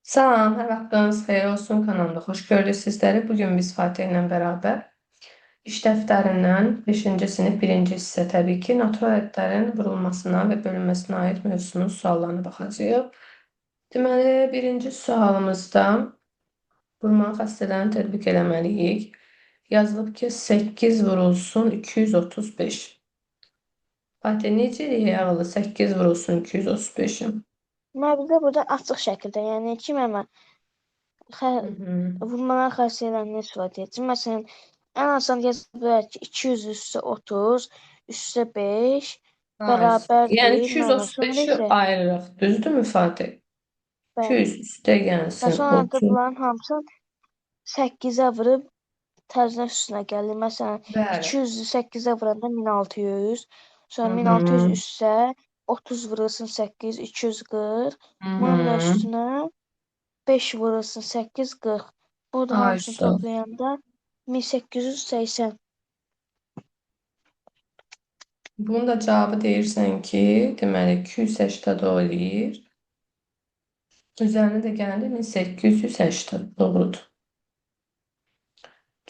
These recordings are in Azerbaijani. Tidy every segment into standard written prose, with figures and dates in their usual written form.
Salam, hər vaxtınız xeyir olsun kanalımda. Xoş gördük sizləri. Bugün biz Fatih ilə bərabər iş dəftərindən 5-ci sinif 1-ci hissə təbii ki, natural ədədlərin vurulmasına və bölünməsinə aid mövzunun suallarına baxacağıq. Deməli, birinci sualımızda vurma xassələrini tətbiq eləməliyik. Yazılıb ki, 8 vurulsun 235. Fatih, necə eləyək ağıllı 8 vurulsun 235-i? Məbdə burada açıq şəkildə, yəni ki, mənə vurmalar xassələrindən istifadə edəcəm. Məsələn, ən asan yaza bilər ki, 200 üstə 30, üstə 5 bərabərdir. Yəni 235-i ayırırıq, düzdürmü Fatih? Bəli. 200 üstə gəlsin Və sonra da 30. bunların hamısını 8-ə vurub tərzinə üstünə gəlir. Məsələn, 200-ü 8-ə vuranda 1600, sonra 1600 üstə 30 vurulsun 8, 240. Bunun da üstünə 5 vurulsun 8, 40. Bu da hamısını toplayanda 1880. Bunun da cavabı deyirsən ki, deməli 280 eləyir. Üzərinə də gəlir 1880. Doğrudur.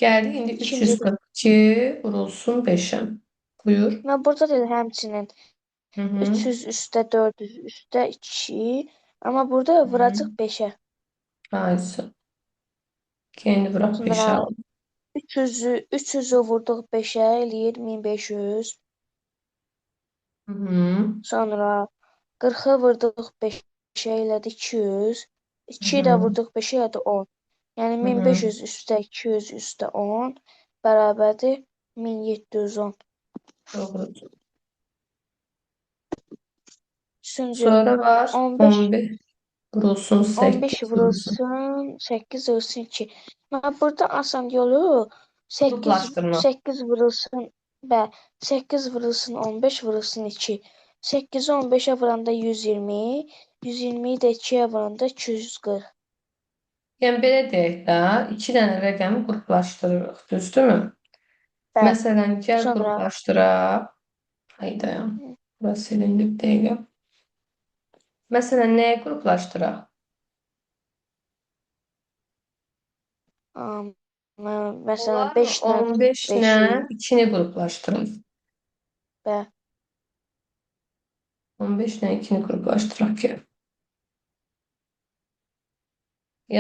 Gəldik indi 342 vurulsun 5-ə. Buyur. Mən burada da həmçinin 300 üstə 400 üstə 2, amma burada vuracaq 5-ə. Aysa. İndi vuraq 5-ə. 300-ü vurduq 5-ə eləyir 1500. Sonra 40-ı vurduq 5-ə elədi 200. 2-yi də vurduq 5-ə elədi 10. Yəni 1500 üstə 200 üstə 10 bərabərdir 1710. Doğrudur. Üçüncü, Sonra var 15 vurulsun 8. 15 vurulsun 8 vurulsun 2. Burada asan yolu 8 vurulsun və 8 vurulsun 15 vurulsun 2. 8-i 15-ə vuranda 120, 120-yi də 2-yə vuranda 240. Yəni belə deyək də, 2 dənə rəqəmi qruplaşdırırıq, düzdürmü? Bəli. Məsələn, gəl qruplaşdıraq. Hayda, burası silindi bir dəqiqə. Məsələn, nəyə qruplaşdıraq? Məsələn, 5 ilə 15 ilə 2-ni qruplaşdıraq. Bəli. 15 ilə 2-ni qruplaşdıraq ki.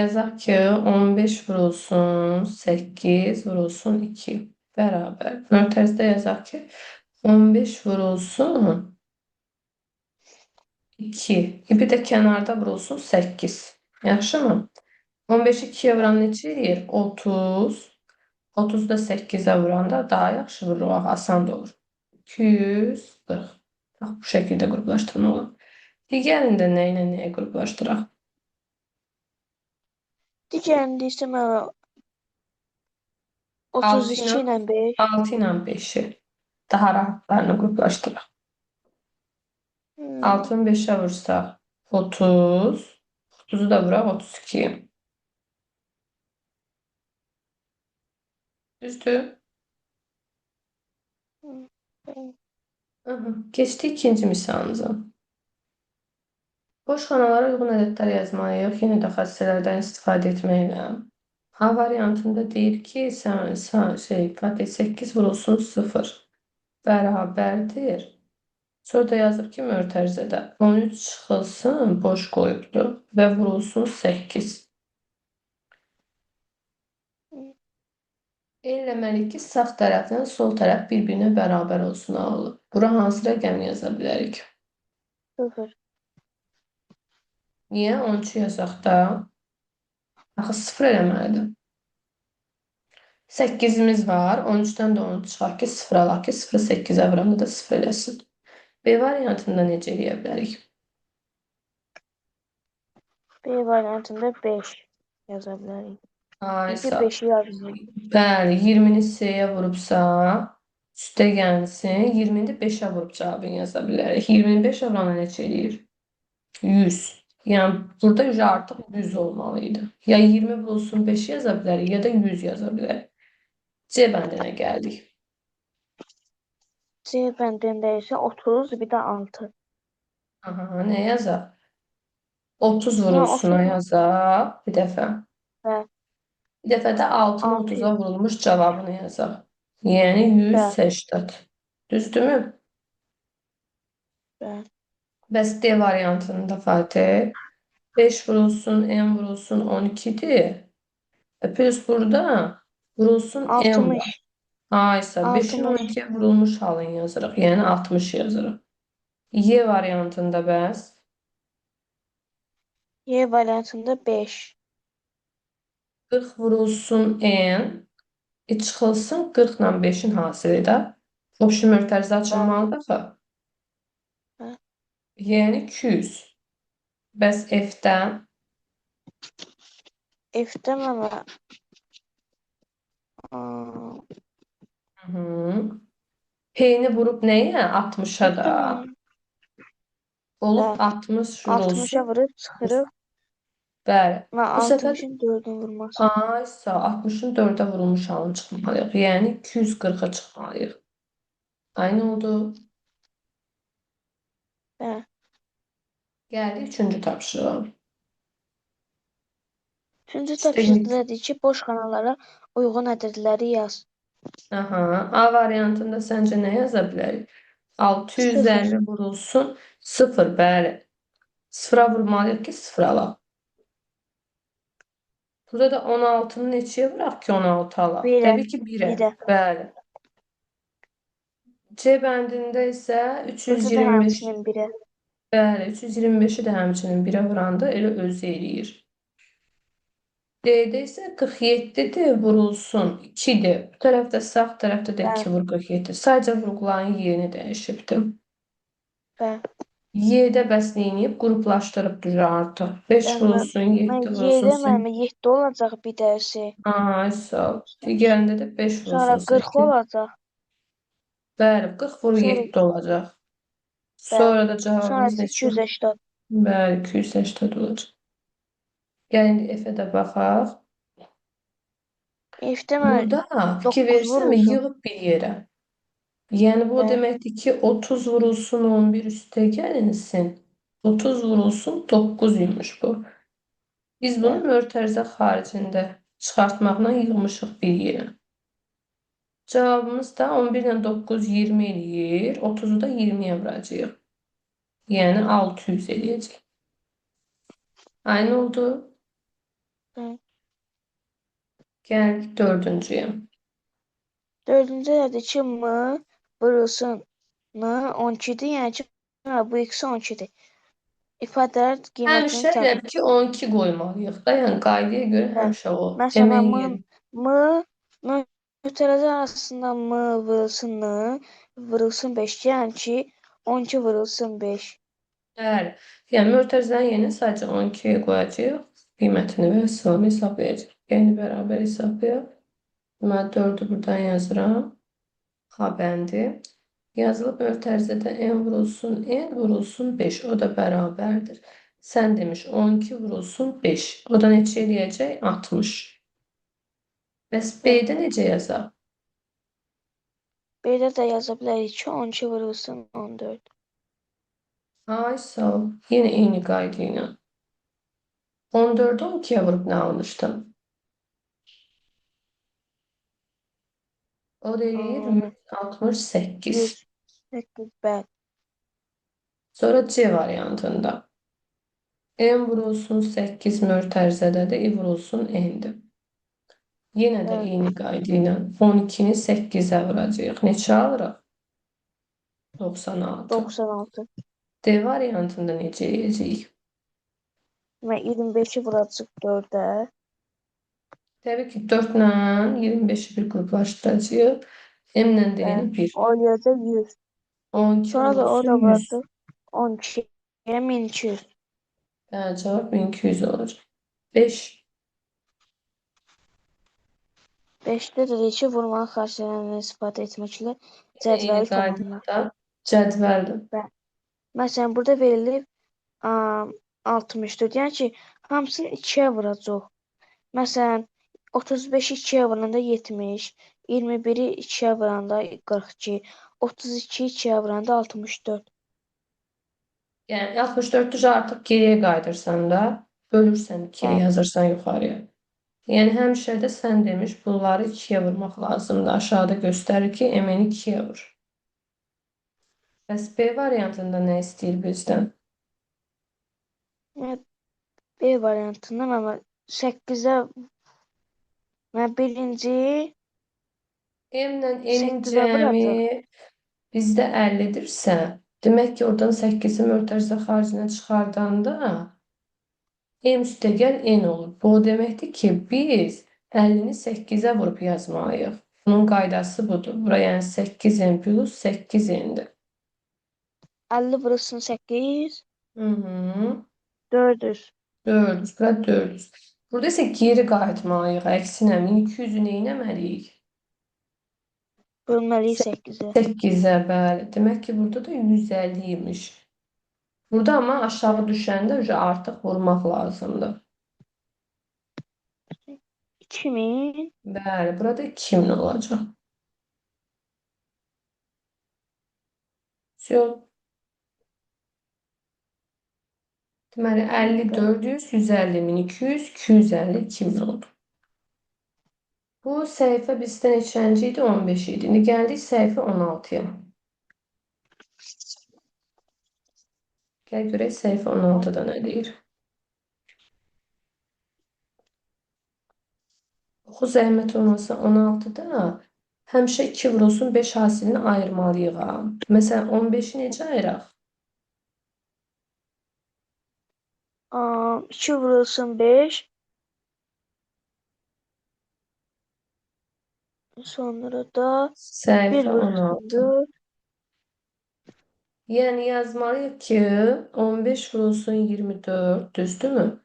Yazaq ki, 15 vurulsun 8 vurulsun 2 bərabər. Mötərizdə yazaq ki, 15 vurulsun 2. Bir də kənarda vurulsun 8. Yaxşımı? 15-i 2-yə vuran neçə eləyir? 30. 30-u da 8-ə vuranda daha yaxşı vururuq, asan da olur. 240. Bax, bu şəkildə qruplaşdırma olur. Digərində nə ilə nəyə qruplaşdıraq? Digərində isə mən 32 ilə 5. 6 ilə 5-i daha rahatlarını qruplaşdıraq. 6-nı 5-ə vursaq 30, 30-u da vuraq 32-yə. Düzdür? Keçdik ikinci misalımıza. Boş xanalara uyğun ədədlər yazmalıyıq. Yenə də xassələrdən istifadə etməklə. A variantında deyir ki, Fatih 8 vurulsun 0 bərabərdir. Sonra da yazıb ki, mötərizədə 13 çıxılsın, boş qoyubdur və vurulsun 8. Eləməliyik ki, sağ tərəflə sol tərəf bir-birinə bərabər olsun ağıllı. Bura hansı rəqəmi yaza bilərik? 0. Niyə? 13 yazaq da. Axı 0 eləməlidir. 8-imiz var. 13-dən də 13 çıxaq ki, 0 alaq ki, 0-ı 8-ə vuranda da 0 eləsin. B variantında necə eləyə bilərik? B variantında 5 yaza bilərik. Aysa. 5-i yazmayın. Bəli, 20-ni C-yə vurubsa, üstə gəlsin. 20-ni də 5-ə vurub cavabını yaza bilərik. 20-ni 5-ə vuranda neçə eləyir? 100. Yəni, burada artıq 100 olmalı idi. Ya 20 vurulsun 5-i yaza bilərik, ya da 100 yaza bilərik. C bəndinə gəldik. C bəndində isə 30, bir də 6. Aha, nə yazaq? 30 Mən vurulsuna 30 yazaq bir dəfə. və Bir dəfə də 6-nın 6 30-a vurulmuş cavabını yazaq. Yəni və 180. Düzdürmü? və Bəs D variantında Fatih 5 vurulsun M vurulsun 12-dir. Plus burada vurulsun M var. 60 Aysa 5-in 60 12-yə vurulmuş halını yazırıq. Yəni 60 yazırıq. Y variantında bəs Y variantında 5 40 vurulsun N çıxılsın 40 ilə 5-in hasili də. Obşi mötərizə açılmalıdır axı. Hə. Yəni 200. Bəs F-də F-də mənə P-ni vurub nəyə? 60-a F-də da. mənə Olub Bəli. 60 60-a vurulsun. vurub çıxırıq. Bəli. Mən Bu səfər 60-ın 4-ünü vurması. Aysa 60-ın 4-ə vurulmuş halını çıxmalıyıq. Yəni 240-a çıxmalıyıq. Aynı oldu. Bəli. Gəldik üçüncü tapşırığa. Üçüncü İşte tapşırıqda deyir ki, boş xanalara uyğun ədədləri yaz. Aha, A variantında səncə nə yaza bilərik? 0. 650 vurulsun 0, bəli. Sıfıra vurmalıyıq ki, 0 alaq. Burada da 16-nı neçəyə vuraq ki, 16 alaq? 1-ə. Təbii ki, 1-ə. 1-ə. Bəli. C bəndində isə Burada da 325. həmçinin 1-ə. Bəli, 325-i də həmçinin 1-ə vuranda elə özü eləyir. D-də isə 47-dir, vurulsun 2-dir. Bu tərəfdə sağ tərəfdə də Bəli. 2 vur 47. Sadəcə vurğuların yerini dəyişibdir. Bəli. Y-də bəs neyniyib? Qruplaşdırıb durur artıq. 5 Mən, vurulsun, mən 7 vurulsun. Y-də mənim 7 olacaq bir dərsi. Ay, sağ ol. Digərində də 5 Sonra vurulsun 40 8. olacaq. Bəli, 40 vur Sonra 7 olacaq. bəli. Sonra da Sonra cavabımız isə neçə? 280. Bəli, 280 olacaq. Gəlin F-ə də baxaq. F-də mən Burada fikir 9 verirsən mi? vurulsun. Yığıb bir yerə. Yəni bu o Bəli. deməkdir ki, 30 vurulsun 11 üstə gəlinsin. 30 vurulsun 9 imiş bu. Biz bunu Bəli. mötərizə xaricində çıxartmaqla yığmışıq bir yerə. Cavabımız da 11 ilə 9 20 eləyir. 30-u da 20-yə vuracağıq. Yəni 600 eləyəcək. Aynı oldu. Bəli. Gəldik dördüncüyə. Dördüncü nədir ki, M vurulsun N 12-dir. Yəni ki, bu ikisi 12-dir. İfadələr qiymətini Həmişə tap. elə ki 12 qoymalıyıq da. Yəni qaydaya görə Bəli. həmişə o Məsələn, M-in M, yeri. M mötərizə arasında M vurulsun N vurulsun 5. Yəni ki, 12 vurulsun 5. Bəli. Yəni mötərizənin yerinə sadəcə 12 qoyacağıq. Qiymətini və salam hesablayacağıq. Yəni bərabər hesablayaq. Deməli 4-ü buradan yazıram. A bəndi. Yazılıb mötərizədə n vurulsun n vurulsun 5. O da bərabərdir. Sən demiş 12 vurulsun 5. O da neçə eləyəcək? 60. Bəs B-də necə yazaq? B-də də yaza bilərik ki, 12 vurulsun 14. Ay sağ ol. Yenə eyni qayda ilə. 14-ü 12-yə vurub nə almışdım? O da eləyir 168. 108, bəli. Sonra C variantında. M vurulsun 8 mötərizədədir, I vurulsun N-dir. Yenə də eyni qayda ilə 12-ni 8-ə vuracağıq. Neçə alırıq? 96. 96. D variantında necə eləyəcəyik? Demək 25-i vuracaq 4-ə. Təbii ki, 4 ilə 25-i bir qruplaşdıracağıq. M ilə D-ni 1. O eləyəcək 100. 12 Sonra da o da vurulsun 100. vuracaq 12-yə 1200. Bəli, cavab 1200 olacaq. 5. 5-də dedik ki, vurmanın xassələrindən istifadə etməklə Eyni cədvəli tamamla. qaydada cədvəldir. Bəli. Məsələn, burada verilib 64. Yəni ki, hamısını 2-yə vuracaq. Məsələn, 35-i 2-yə vuranda 70, 21-i 2-yə vuranda 42, 32-yi 2-yə vuranda 64. Yəni 64-ü artıq geriyə qayıdırsan da, bölürsən 2-yə, Bəli. yazırsan yuxarıya. Yəni həmişə də sən demiş, bunları 2-yə vurmaq lazımdır. Aşağıda göstərir ki, M-ni 2-yə vur. Bəs B variantında nə istəyir bizdən? Yəni, B variantında mən 8-ə mən birinci M-lə N-in 8-ə cəmi vuracaq. bizdə 50-dirsə, demək ki, oradan 8-i mötərizə xaricinə çıxardanda M üstəgəl N olur. Bu o deməkdir ki, biz 50-ni 8-ə vurub yazmalıyıq. Bunun qaydası budur. Bura yəni 8N plus 8N-dir. 50 vurulsun 8, Hı -hı. 400. 400. Bura 400. Burada isə geri qayıtmalıyıq. Əksinə 1200-ü nə etməliyik? Bölməliyik 8-ə. 8-ə, bəli. Demək ki, burada da 150 imiş. Burada amma aşağı Bəli. düşəndə artıq vurmaq lazımdır. 2000. Bəli, burada 2000 olacaq. Yox. Deməli, 50, Bəli. 400, 150, 1200, 250, 2000 oldu. Bu səhifə bizdə neçənci idi? 15 idi. İndi gəldik səhifə 16-ya. Gəl görək səhifə 16-da nə deyir. Oxu zəhmət olmasa 16-da həmişə 2 vurulsun 5 hasilini ayırmalıyıq. Ha. Məsələn, 15-i necə ayıraq? 2 vurulsun 5. Sonra da 1 Səhifə vurulsun 16. 4. Yəni yazmalıyıq ki, 15 vurulsun 24, düzdürmü?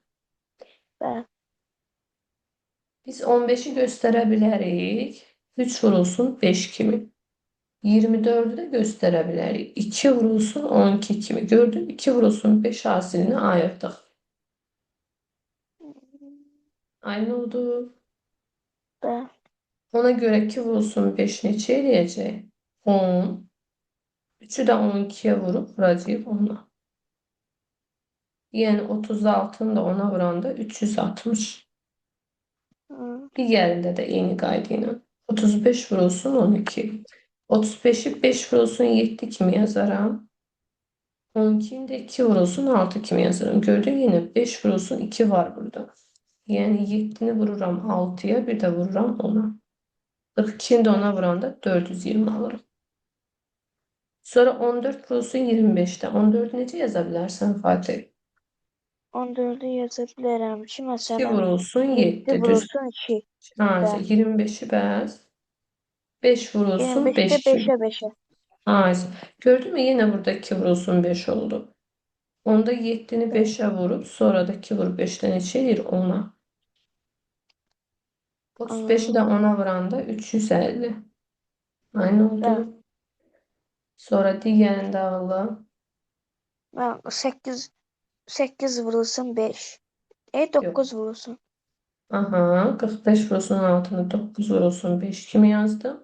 Bəli. Biz 15-i göstərə bilərik. 3 vurulsun 5 kimi. 24-ü də göstərə bilərik. 2 vurulsun 12 kimi. Gördün, 2 vurulsun 5 hasilini ayırdıq. Aynı oldu. Bəli. Ona görə 2 vurulsun 5 neçə eləyəcək? 10. 3-ü də 12-yə vurub vuracağıq 10-a. Yəni 36-nı da 10-a vuranda 360. Hı. Digərində də eyni qayda ilə. 35 vurulsun 12. 35-i 5 vurulsun 7 kimi yazaram. 12-ni də 2 vurulsun 6 kimi yazaram. Gördün, yenə 5 vurulsun 2 var burada. Yəni 7-ni vururam 6-ya, bir də vururam 10-a. 42-ni də 10-a vuranda 420 alırıq. Sonra 14 vurulsun 25-də. 14-ü necə yaza bilərsən Fatih? 14-ü yaza bilərəm ki, 2 məsələn, vurulsun 7 7, düz. vurulsun 2. Ha, Bəli. 25-i bəs. 5 vurulsun 25-də 5 kimi. 5-ə 5-ə. Ha, gördün mü? Yenə burada 2 vurulsun 5 oldu. Onda 7-ni 5-ə vurub, sonra da 2 vurub 5-dən neçə eləyir? 10-a. 35-i də 10-a vuranda 350. Aynı oldu. Bəli. Sonra digərini də ağıllı. Mən 8 vurulsun 5. 9 vurulsun. Aha, 45 vurulsun 16-nı 9 vurulsun 5 kimi yazdım.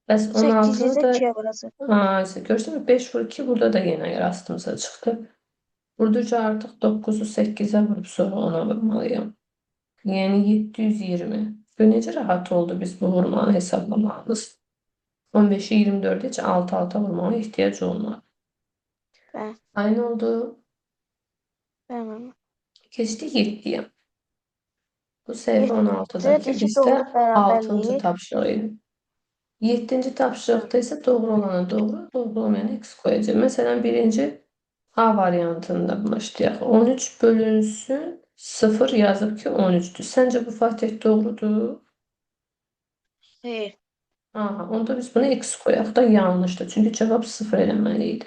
Bəs 8-i 16-nı də da 2-yə vuracaq. Ha, görsün mü? 5 vur 2 burada da yenə rastımıza çıxdı. Burada artıq 9-u 8-ə vurub sonra 10-a vurmalıyam. Yəni 720. Gör necə rahat oldu biz bu vurmanı hesablamağımız. 15-i 24-ü heç 6-6 vurmağa ehtiyac olmadı. Bəli. Aynı oldu. Bəli. Keçdik 7-yə. Bu səhifə 7-də 16-dakı iki bizdə doğru 6-cı bərabərlik. tapşırıq idi. 7-ci tapşırıqda isə doğru olana doğru, doğru olmayana x qoyacaq. Məsələn, birinci A variantında başlayaq. 13 bölünsün 0 yazıb ki 13-dür. Səncə bu Fatih doğrudur? Xeyr. Aha, onda biz buna x qoyaq da yanlışdır. Çünki cavab 0 eləməli idi.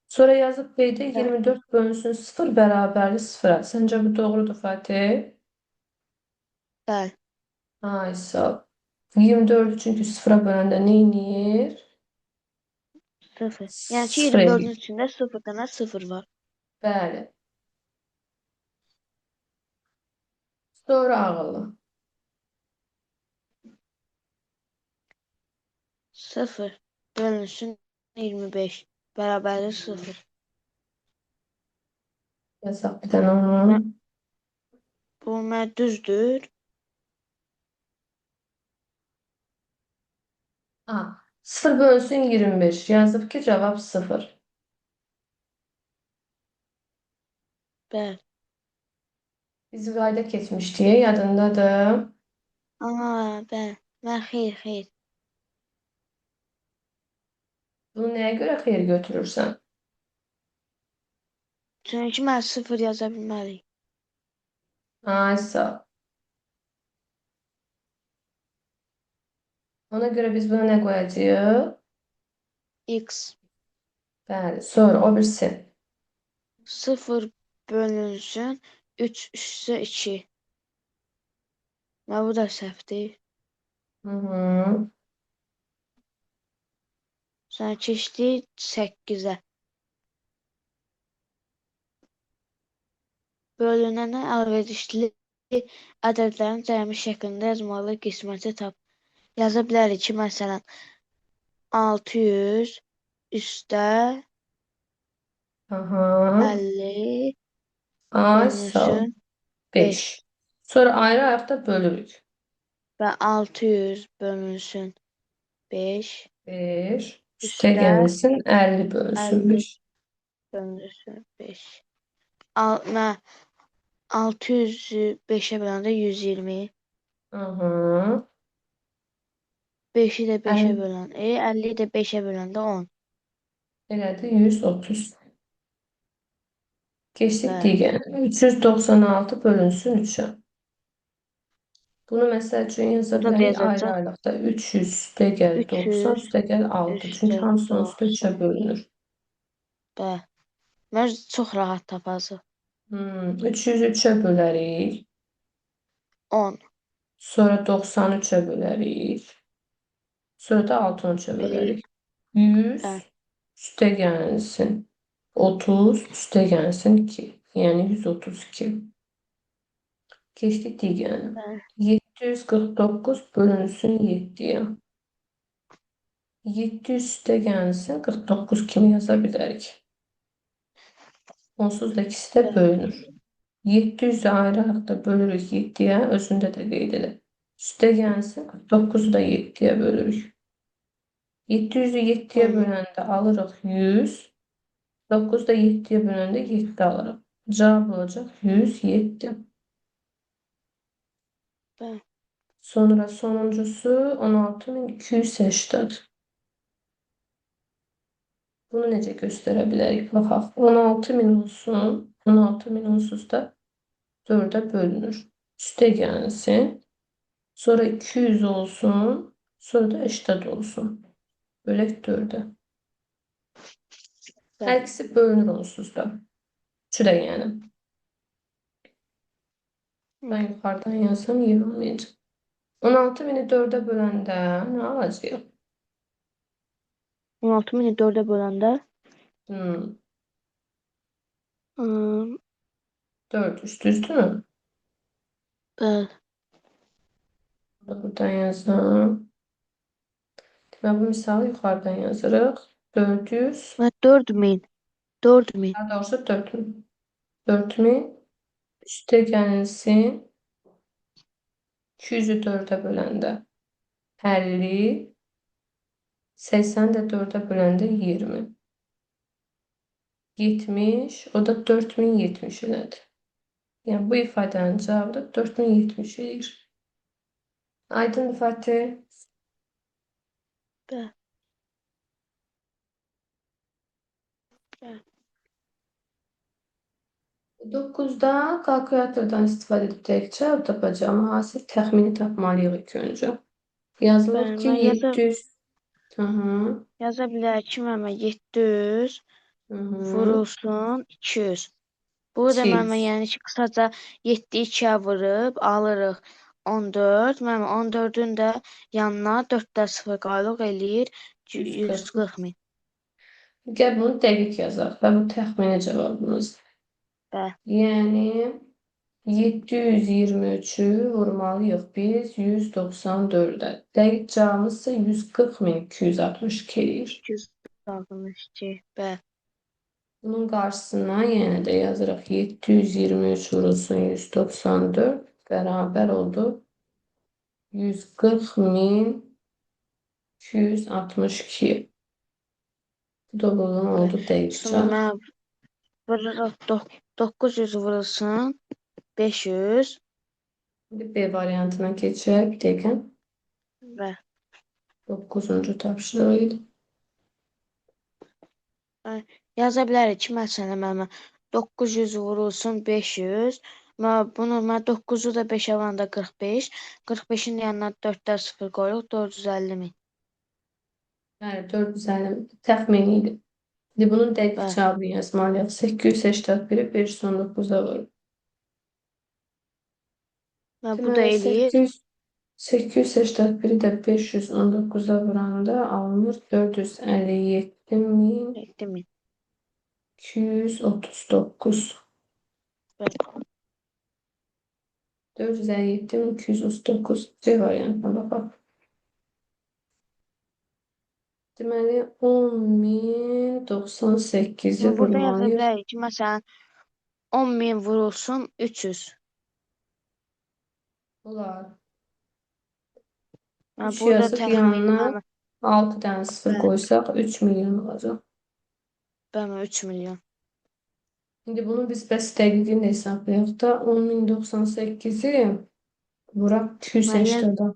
Sonra yazıb B-də Bəli. 24 bölünsün 0 bərabərli 0-a. Səncə bu doğrudur Fatih? Bəli. Ay, sağ ol. 24-ü çünki 0-a böləndə nə eləyir? 0. Yəni ki, 0 24-ün eləyir. içində 0 dənə 0 var. Bəli. Sonra ağıllı. 0 bölünsün 25 bərabərlik 0. Yazaq bir dənə onu. Mən, bu mən düzdür. Ha, 0 bölünsün 25. Yazıb ki, cavab 0. Bəli. Biz qayda keçmişdik, yadındadır. Aa, bəli. Mən xeyr, xeyr. Bunu nəyə görə xeyir götürürsən? Çünki mən 0 yaza bilməliyim. Ay, sağ ol. Ona görə biz buna nə qoyacağıq? X. Bəli, sonra o birisi. 0 bölünsün 3 üstə 2. Mən bu da səhvdir. Hı -hı. Sonra keçdik 8-ə. Bölünənə əlverişli ədədlərin cəmi şəklində yazmalı qisməti tap. Yaza bilərik ki, məsələn, 600 üstə Aha. 50 Ay, sağ ol. bölünsün 5. 5 Sonra ayrı ayaqda bölürük. və 600 bölünsün 5 5. Üstə üstə gəlsin 50 bölünsün 50 5. bölünsün 5. Al, mən 600-ü 5-ə böləndə 120. Aha. 5-i də 5-ə 50 bölən, 50-yi də 5-ə böləndə 10. elədi 130. Keçdik Bəli. digərinə. 396 bölünsün 3-ə. Bunu məsəl üçün yaza Burada da bilərik yazacaq. ayrı-ayrılıqda. 300 üstə gəl 90 300 üstə gəl 6. Çünki üstə hamısı onsuz da 3-ə 90. bölünür. Bəli. Mən çox rahat tapacaq. 303-ə bölərik. 10. Sonra 93-ə bölərik. Sonra da 6-3-ə bölərik. 100 Bəli. üstə gəlsin 30 üstə gəlsin 2. Yəni 132. Keçdik digərinə. Bəli. 749 bölünsün 7-yə. 700 üstə gəlsin 49 kimi yaza bilərik. Onsuz da ikisi də Bəli. bölünür. 700-ü ayrı-ayrılıqda bölürük 7-yə, özündə də qeyd elə. Üstə gəlsin 49-u da 7-yə bölürük. 700-ü 7-yə böləndə alırıq 100. 9-u da 7-yə böləndə 7 alırıq. Cavab olacaq 107. Bəli. Sonra sonuncusu 16.280. Bunu necə göstərə bilərik? Baxaq. 16.000 olsun. 16.000 onsuz da 4-ə bölünür. Üstə gəlsin. Sonra 200 olsun. Sonra da 80 olsun. Bölək 4-ə. Hər ikisi bölünür onsuz da. Üçü də yəni. Ben yuxarıdan yazsam yer olmayacaq. 16.000-i 4-ə böləndə nə alacağıq? 16.000-i 4-ə böləndə 400 düzdürmü? Bəli. Buradan yazım. Demək, bu misalı yuxarıdan yazırıq. 400. Və 4000. 4000. Daha doğrusu 4000. 4000 üstə gəlsin 200-ü 4-ə böləndə 50, 80 də 4-ə böləndə 20. 70, o da 4070 elədi. Yəni, bu ifadənin cavabı da 4070 eləyir. Aydındır Fatih? Bəli. Bəli. 9-da kalkulyatordan istifadə edib dəqiq cavab tapacağım. Hasil təxmini tapmalıyıq ilk öncə. Yazılır Bəli, ki, mən 700. Hı -hı. yaza bilər ki, mənə 700 Hı -hı. vurulsun 200. Bu da mənə 200. yəni ki, qısaca 7 2-yə vurub alırıq 14. Mənə 14-ün də yanına 4 də 0 qoyuruq eləyir 140. 140 min. Gəl bunu dəqiq yazaq və bu təxmini cavabımız. Bəli. Yəni 723-ü vurmalıyıq biz 194-ə. Dəqiq cavabımız isə 140.262 eləyir. 262. Bəli. Bunun qarşısına yenə də yazırıq 723 vurulsun 194 bərabər oldu 140.262. Bu da bunun oldu dəqiq Sonra cavab. mən vururuq 900 vurulsun 500. İndi B variantına keçək bir dəqiqə. Və 9-cu tapşırıq idi. Yaza bilərik ki, məsələn, mən 900 vurulsun 500. Mən bunu mən 9-u da 5-ə vuranda 45. 45-in yanına 4-də 0 qoyuruq, 450 min. Bəli, 450 təxmini idi. İndi bunun dəqiq Bəli. cavabını yazmalıyıq. 881-i 519-a vurub. Mən bu da Deməli, eləyir. 881-i də 519-a vuranda alınır 457.239. 7 min. Bəli. 457.239 C variantına baxaq. Deməli, 10.098-i Mən burada yaza vurmalıyıq. bilərik ki, məsələn, 10 min vurulsun 300. Olar. Mən 3 burada yazıb təxmini yanına mən 6 dənə 0 Bəli. qoysaq 3 milyon olacaq. Bəli, 3 milyon. İndi bunu biz bəs dəqiqini də hesablayaq da 10.098-i vuraq 280-ə.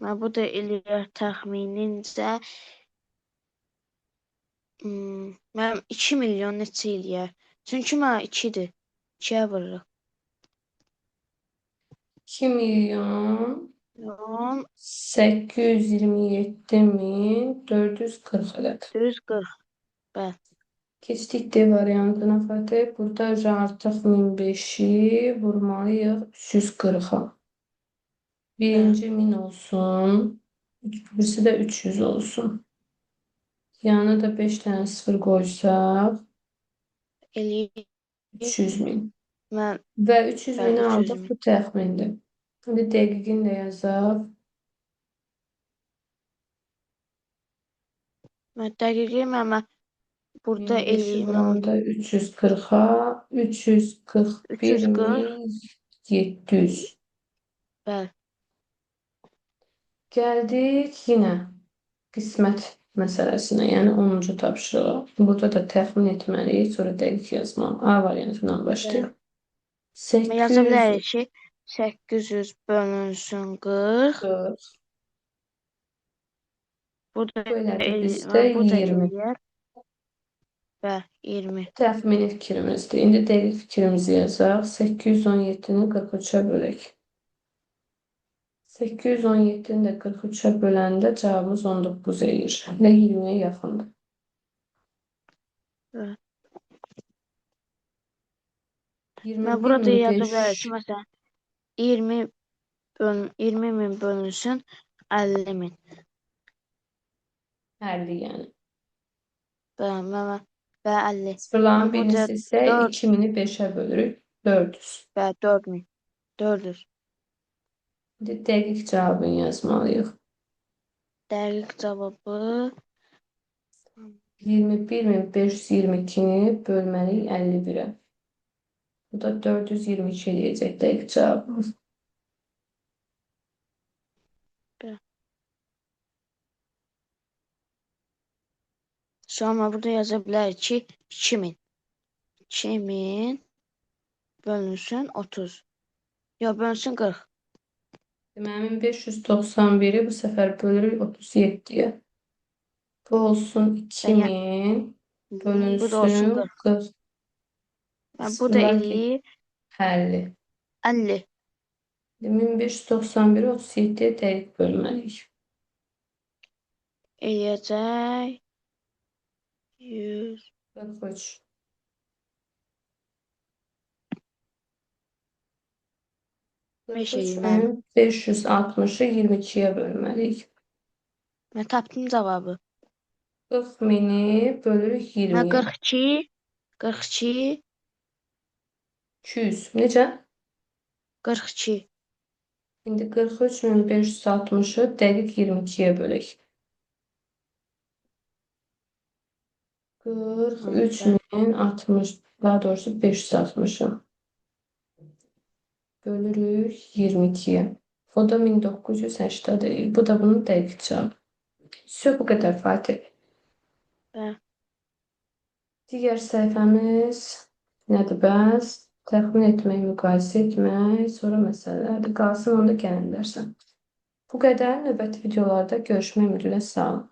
Mən bu da eləyər təxminincə. Mənim 2 milyon neçə eləyər? Çünki mən 2-dir. 2-yə vururuq. 2 milyon Milyon 827 min 440 ədəd. 440. Bəli. Keçdik D variantına Fatih. Burada artıq 1005-i vurmalıyıq 340-a. Birinci 1000 olsun. Birisi də 300 olsun. Yanına da 5 dənə 0 qoysaq Eləyir. 300 min. Mən Və 300 bəli, mini 300 aldıq. min. Bu təxmindir. İndi dəqiqini də yazaq. Mən dəqiqi mən burada 1005-i eləyim. vuranda 340-a 341 340. min 700. Bəli. Gəldik yenə qismət məsələsinə, yəni 10-cu tapşırığa. Burada da təxmin etməliyik, sonra dəqiq yazmalı. A variantından başlayaq. Mən yaza 800 bilərik ki, 800 bölünsün 40. 40. Bu da Bu elədi bizdə bu da 20. eləyər. Bəli, 20. Təxmini fikrimizdir. İndi dəqiq fikrimizi yazaq. 817-ni 43-ə bölək. 817-ni də 43-ə böləndə cavabımız 19 eləyir. Elə 20-yə yaxındır. Bəli. 21 Mən burada min yaza beş bilərik ki, məsələn, 20 min bölünsün 50 min. 50 yəni. Bəli, mən və 50. Sıfırların Mən burada birincisi isə 4 2000-i 5-ə bölürük. 400. Bəli, 4000. 400. İndi dəqiq cavabını yazmalıyıq. Dəqiq cavabı 21522-ni bölməliyik 51-ə. Bu da 422 eləyəcək dəqiq cavabımız. Bəli. Sonra burada yaza bilərik ki, 2000. 2000 bölünsün 30. Yox, bölünsün 40. Deməli, 1591-i bu səfər bölürük 37-yə. Bu olsun 2000 Bu da olsun bölünsün 40. 40. Yəni, bu da Sıfırlar eləyir 50. 50. 1591-i 37-yə dəqiq bölməliyik. Eləyəcək 100. 43. Beş Qırx üç eləyir mənim. min 560-ı 22-yə bölməliyik. Mən tapdım cavabı. 40 mini bölürük Mən 20-yə. 42, 42, 200. Necə? 42. İndi 43560-ı dəqiq 22-yə bölək. 43.060, daha doğrusu 560-ı. Bölürük 22-yə. O da 1980 deyil. Bu da bunun dəqiq cavabı. Vse, bu qədər Fatih. Bəli. Digər səhifəmiz nədir bəs? Təxmin etmək, müqayisə etmək, sonra məsələlərdir. Qalsın, onu da gəlin dərsən. Bu qədər. Növbəti videolarda görüşmək ümidi ilə sağ olun.